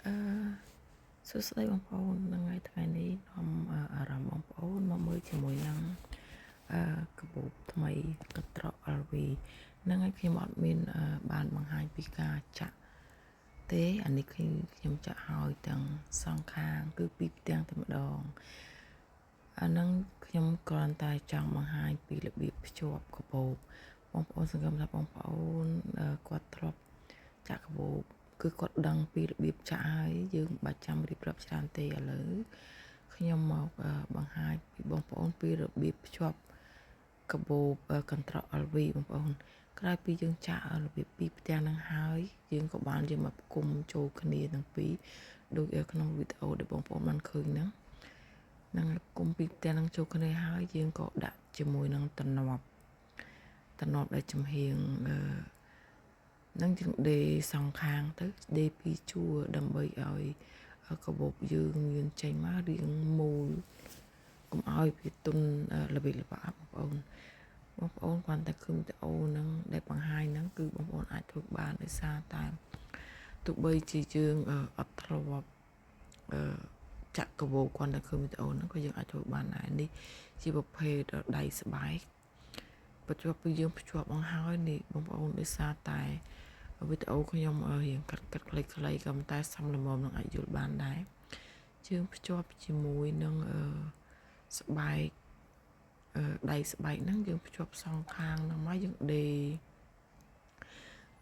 អឺសួស្តីបងប្អូនហ្នឹងហើយថ្ងៃនេះនាំអារម្មណ៍បងប្អូនមកមើលជាមួយនឹងអឺកាបូបថ្មីកន្ត្រក LV ហ្នឹងហើយខ្ញុំអត់មានបានបង្ហាញពីការចាក់ទេអានេះខ្ញុំចាក់ហើយទាំងសងខាងគឺពីរផ្ទាំងតែម្ដងអាហ្នឹងខ្ញុំគ្រាន់តែចង់បង្ហាញពីរបៀបភ្ជាប់កាបូបបងប្អូនសង្ឃឹមថាបងប្អូនគាត់ធ្លាប់ចាក់កាបូបគឺគាត់ដឹងពីរបៀបចាក់ហើយយើងមិនបាច់ចាំរៀបរាប់ច្រើនទេឥឡូវខ្ញុំមកបង្ហាញពីបងប្អូនពីរបៀបភ្ជាប់កាបូបកន្ត្រក LV បងប្អូនក្រោយពីយើងចាក់របៀបពីរផ្ទាំងហ្នឹងហើយយើងក៏បានយកមកផ្គុំចូលគ្នាទាំងពីរដូចក្នុងវីដេអូដែលបងប្អូនបានឃើញហ្នឹងនឹងផ្គុំពីរផ្ទាំងហ្នឹងចូលគ្នាហើយយើងក៏ដាក់ជាមួយនឹងតំណប់ដែលចំហៀងនឹងយើងដេសងខាងទៅដេពីរជួរដើម្បីឲ្យកាបូបយើងមានចេញមករាងមូលកុំឲ្យវាទន់ល្បិចល្បាក់បងប្អូនគ្រាន់តែឃើញវីដេអូហ្នឹងដែលបង្ហាញហ្នឹងគឺបងប្អូនអាចធ្វើបានដោយសារតែទោះបីជាយើងអត់ធ្លាប់ចាក់កាបូបគ្រាន់តែឃើញវីដេអូហ្នឹងក៏យើងអាចធ្វើបានដែរនេះជាប្រភេទដៃស្បែកបន្ទាប់ពីយើងភ្ជាប់បង្ហើយនេះបងប្អូនដោយសារតែវីដេអូខ្ញុំរៀងកាត់ខ្លីៗក៏ប៉ុន្តែសំល្មមនឹងអាចយល់បានដែរយើងភ្ជាប់ជាមួយនឹងស្បែកដៃស្បែកហ្នឹងយើងភ្ជាប់សងខាងហ្នឹងមកយើងដេ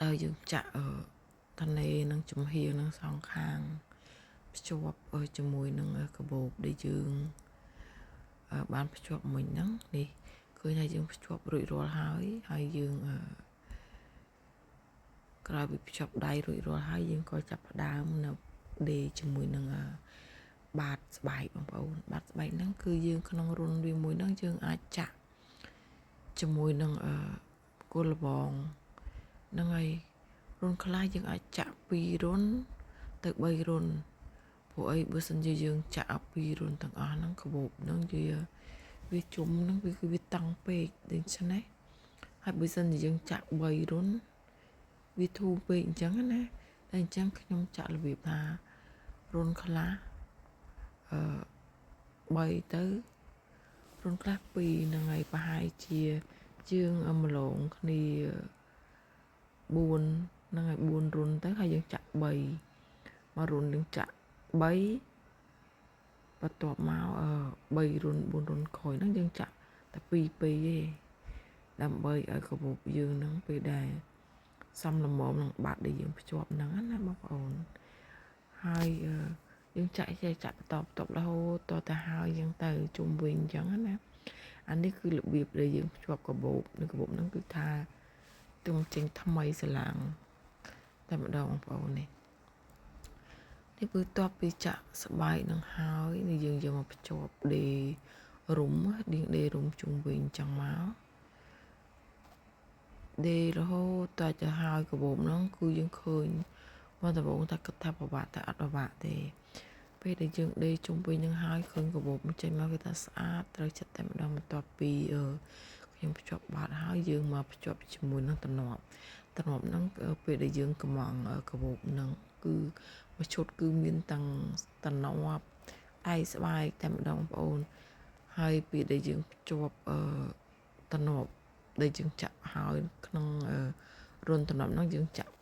ដោយយើងចាក់តនេនឹងចំហៀងនឹងសងខាងភ្ជាប់ជាមួយនឹងកាបូបដែលយើងបានភ្ជាប់មិញហ្នឹងនេះឃើញថាយើងភ្ជាប់រួចរាល់ហើយហើយយើងក្រោយពីភ្ជាប់ដៃរួចរាល់ហើយយើងក៏ចាប់ផ្ដើមនៅដេជាមួយនឹងបាតស្បែកបងប្អូនបាតស្បែកហ្នឹងគឺយើងក្នុងរុនវាមួយហ្នឹងយើងអាចចាក់ជាមួយនឹងគល់លបងហ្នឹងហើយរុនខ្លះយើងអាចចាក់2រុនទៅ3រុនព្រោះអីបើសិនជាយើងចាក់2រុនទាំងអស់ហ្នឹងកាបូបហ្នឹងវាជុំហ្នឹងវាគឺវាតឹងពេកដូច្នេះហើយបើសិនជាយើងចាក់3រុនវាធូរពេកអញ្ចឹងណាតែអញ្ចឹងខ្ញុំចាក់របៀបថារុនខ្លះ3ទៅរុនខ្លះ2ហ្នឹងហើយប្រហែលជាជាងម្លងគ្នា4ហ្នឹងហើយ4រុនទៅហើយយើងចាក់3មករុនយើងចាក់3បន្ទាប់មក3រុន4រុនក្រោយហ្នឹងយើងចាក់តែ2 2ទេដើម្បីឲ្យកាបូបយើងហ្នឹងពេលដែលសំល្មមនឹងបាត់ដែលយើងភ្ជាប់ហ្នឹងណាបងប្អូនហើយយើងចាក់ចេះចាក់បន្តបន្ទាប់រហូតតទៅហើយយើងទៅជុំវិញអញ្ចឹងណាអានេះគឺរបៀបដែលយើងភ្ជាប់កាបូបនៅកាបូបហ្នឹងគឺថាទុំចេញថ្មីស្រឡាងតែម្ដងបងប្អូននេះគឺតបពីចាក់ស្បែកនឹងហើយនេះយើងយកមកភ្ជាប់ដេរុំដេរុំជុំវិញចឹងមកដេរហូតតទៅហើយកាបូបហ្នឹងគឺយើងឃើញមកដំបូងតែគិតថាពិបាកតែអត់ពិបាកទេពេលដែលយើងដេជុំវិញនឹងហើយឃើញកាបូបចេញមកគឺថាស្អាតត្រូវចិត្តតែម្ដងបន្ទាប់ពីខ្ញុំភ្ជាប់បាតហើយយើងមកភ្ជាប់ជាមួយនឹងតំណប់ហ្នឹងពេលដែលយើងកំងកាបូបហ្នឹងគឺមួយឈុតគឺមានទាំងតំណប់ដៃស្បែកតែម្ដងបងប្អូនហើយពេលដែលយើងភ្ជាប់តំណប់ដែលយើងចាក់ហើយក្នុងរុនតំណប់ហ្នឹងយើងចាក់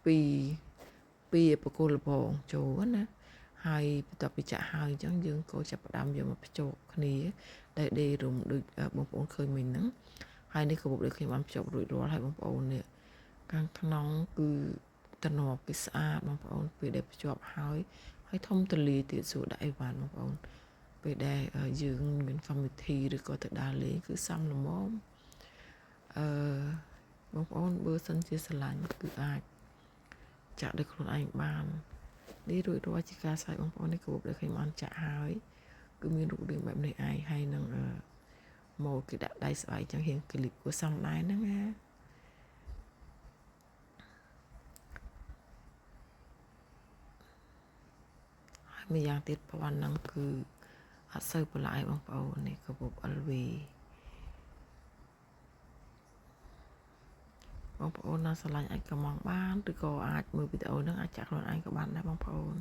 ពីបកគលលបងចូលណាហើយបន្ទាប់ពីចាក់ហើយអញ្ចឹងយើងក៏ចាប់ផ្ដើមយកមកភ្ជាប់គ្នាដែលដេរុំដូចបងប្អូនឃើញមិញហ្នឹងហើយនេះកាបូបដែលខ្ញុំបានភ្ជាប់រួចរាល់ហើយបងប្អូននេះខាងក្នុងគឺតំណប់គេស្អាតបងប្អូនពេលដែលភ្ជាប់ហើយហើយធំទលាយទៀតស្រួលដាក់អីវ៉ាន់បងប្អូនពេលដែលយើងមានកម្មវិធីឬក៏ទៅដើរលេងគឺសំល្មមអឺបងប្អូនបើសិនជាស្រឡាញ់គឺអាចចាក់ដោយខ្លួនឯងបាននេះរួចរាល់ជាការស្រេចបងប្អូននេះកាបូបដែលខ្ញុំបានចាក់ហើយគឺមានរូបរាងបែបនេះឯងហើយនឹងមកគេដាក់ដៃស្បែកចឹងរៀងក្លីបគួរសមដែរហ្នឹងណាហើយម្យ៉ាងទៀតប្រព័ន្ធហ្នឹងគឺអត់សូវបន្លាយបងប្អូននេះកាបូប LV បងប្អូនណាស្រឡាញ់អាចកំងបានឬក៏អាចមើលវីដេអូហ្នឹងអាចចាក់ខ្លួនឯងក៏បានដែរបងប្អូន